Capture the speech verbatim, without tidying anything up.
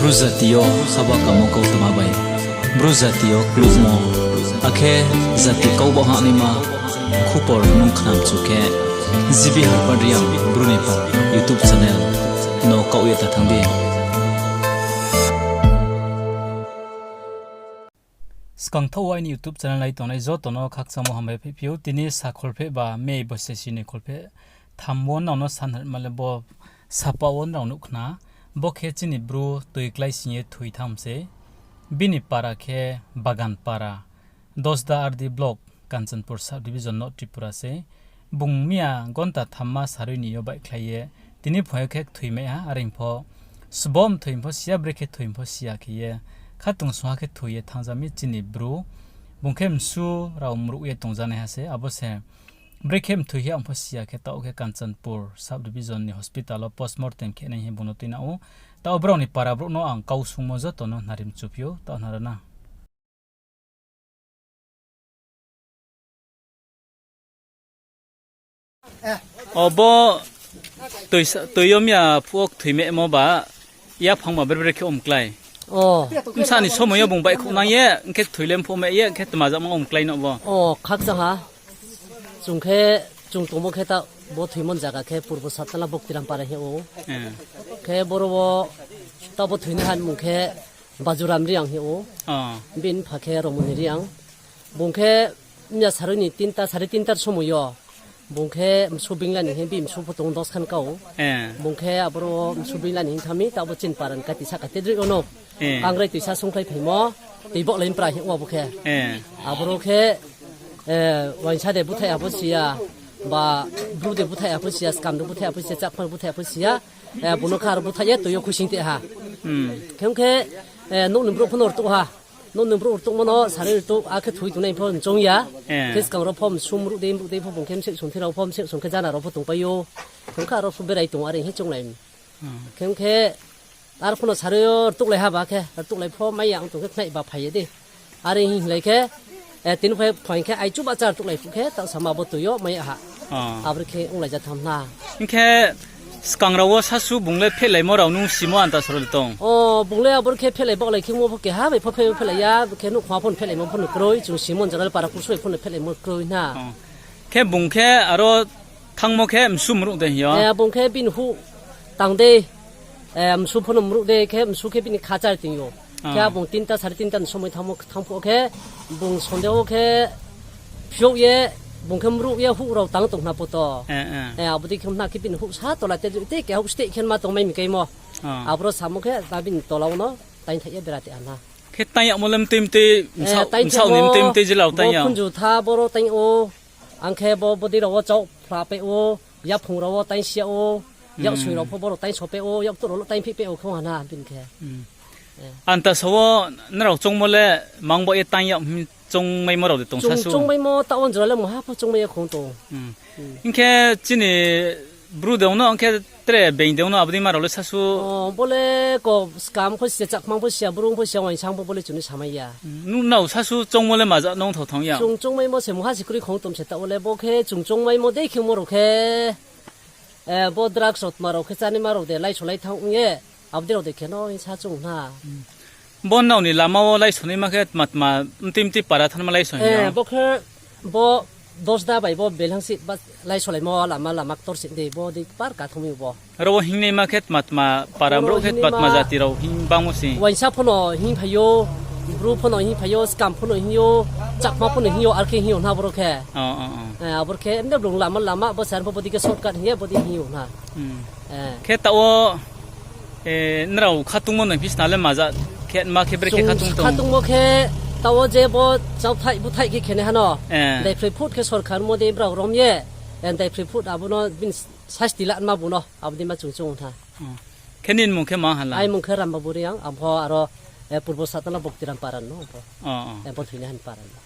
Bru jati yo haba kamo kautma bai Bru jati yo klukmo, akhe jati kau baoh hahnaima khupor nung khnamchu khe, G B Harpad Reang Bru ni para YouTube channel no kaoh ye ta thanng di. Skang thaoh wo aini YouTube channel nai tongnai joto no khakchangmo hambai phehphi ou. Tini sa kholpheh ba May boise sini kholpheh tham wo nrao no sanhar ma le bo sapa wo nrao nuh khna. Bo khe chini Bru toi klái sing ye thoi thanng se. Bini para khe Bagan para, Dosda R D block, Kanchanpur sub division, North Tripura se. Bung miya gonta thamma sarui ni yo baihkhlai ye tini phuaing yo khe kthoi mai ha, are pho sbo mthoi pho si ya, brekhe thoi pho si ya khe ye, khatungsungha khe thoi ye thanngja mi chini Bru. Bung khe msu rao mruh ye tongjanaiha se, abo se brekhe mthoi hing pho si ya khe taoh khe Kanchanpur sub division ni hospital wo postmortem khe nai hing bung no tuinang ou. Taoh brao ni para brouh no ang kau sungmo joto no nari mchuphi ou, taoh nara na. O bo toi sa-, toi yo miya phuh wo kthoi mehmo ba, yaphang ba bre bre khe omklái. Bsa ni somoi yo bung baihkhouhnang ye, hing khe kthoi le mphuh meh ye, hing khe tma jama omklái no bo. O, khakchang ha. Chung khe, chung tongmo khe ta bo thoimo ni zaga khe Purbo Satnala Boktiram para hing ou. Khe boro wo ta bo thoinaiha ni mung khe Bajuram Reang hing ou. Bini mpha khe Romoni Reang. Bung khe miya sarui ni tinta, sare tinta somoi yo. Bung khe msu bingla ni hing, bini msu pho tong dos khan kau. Bung khe aboro msu bingla ni hing thanng mi, ta bo chini para ni kati sahka tedroi wo no. Kangrai toisa sungkhlai phaimo, toi baohlai mpra hing ou abo khe. Aboro khe, uaingsa de búthaih ha pho si ya, ba Bru de búthaih ha pho si ya, Skam de búthaih ha pho si ya, Chakma búthaih ha pho si ya, bung no kha aro búthaih ye toi yo khuising te ha. Khe ong khe, nouh ni brouh pho no rtuh ha. Nouh ni brouh rtuhmo no sarui rtuh, akhe thoi tongnai pho nchong ya. Khe skang rao pho msu mruh dei mruh dei pho bung khe mseh songthi rao pho mseh song khe jana rao pho tongpai ou. Khe ong kha aro pho berai tong, are hing chounglai. Khe ong khe, ar pho no sarui yo rtuhlai ha ba khe, rtuhlai pho mai ya ong tong khe khnai ba phai ye dei. Are hing lai khe, tini phai phaing khe aichu bahcha rtuhlai phuh khe, taoh sama bo toi yo mai ya ha. Aboro khe onglai ja tham na. Hing khe skang rao wo sasu bung le phehlaimo rao nung simo anta soro le tong? O, bung le aboro khe phehlai baohlai khe mo pho keha bai pho phe-, phehlai ya, khe nouhkhong pho no phehlaimo pho no kroi, chung simo ni jora le para kursoi pho no phehlaimo kroi na. Khe bung khe aro thanngmo khe msu mruh dei hing yo? Bung khe bini huh tang dei, msu pho no mruh dei khe msu khe bini khachar ting ou. Khe abung tinta, sare tinta ni somoi thanngmo, thanng phuh khe, bung sonde wo khe phiouh ye, bung khe mruh ye huh rao tang tong khna poto. Abo dei khe khna khe bini huh sa tola te, tei keha huh steh khe ma tongmai mi kaimo. Aboro samo khe ta bini tola wo no taingthaih ye bera te ha na. Khe taing yagmo le mtui mtui, bsaoh ni mtui mtui jila wo taing yag. Khunju tha boro taing ou, ang khe bo bodei rao wo chauh phla pai ou, yaphung rao wo taingsi yag ou, yaksoi rao pho boro taingso pai ou, yaktuh rao lo taingphih pai ou khe ong ha na bini khe. Anta sa wo nrao choungmo le mang baoh ye taing yag hing choungmaimo rao de tong sasu? Choungmaimo taoh wo jora le mungha pho choungmai ya khong tong. Hing khe chini Bru de ong no, hing khe tre being de ong no, abo dei ma rao le sasu? O, bo le ko Skam pho si ya, Chakma pho si ya, Bru pho si ya, uaingsang pho bo le chung ni samai ya. Nung nrao sasu choungmo le maja nung thao thanng ya? Chung choungmaimo se mungha se kroi khong tong se taoh wo le, bo khe chung choungmaimo dei khe mo rao khe, bo drugs rao tma rao khe chánaima rao de laiso lai thanng ong ye, abo dei rao de khe no hing sa choung na. Bo nrao ni lama wo laisonaima khe tma tma mtui mtui para thanngma laiso hing yo? Bo khe bo Dosda bai bo Belhangsi ba laisolaimo lama, lama ktor sing dei, bo dei par ka thanngmai ou bo. Aro wo hingnaima khe tma tma para brouh khe tma tma jati rao hing bangmo se. Uaingsa pho no hing phai ou, Bru pho no hing phai ou, Skam pho no hing ou, Chakma pho no hing ou, ar khe hing ou na boro khe. Aboro khe mde blung lama lama bo sar pho bo dei khe shortcut hing ye bo dei hing ou na. Khe taoh wo, nrao khatungmo no phi sna le maja khe ma khe brekhe khatung tong? Khatungmo khe taoh wo je bo chauthaih búthaih khe khenaiha no, daiphroi phut khe sorkar mo dei brao rom ye, daiphroi phut abo no bini sasti lama bung no abo dei ma chung choung tha. Khe nini mung khe ma hala? Ai mung khe Rambabu Reang, ang pho aro Purbo Satnala Boktiram para no, ang pho. Bo thoinaiha ni para no.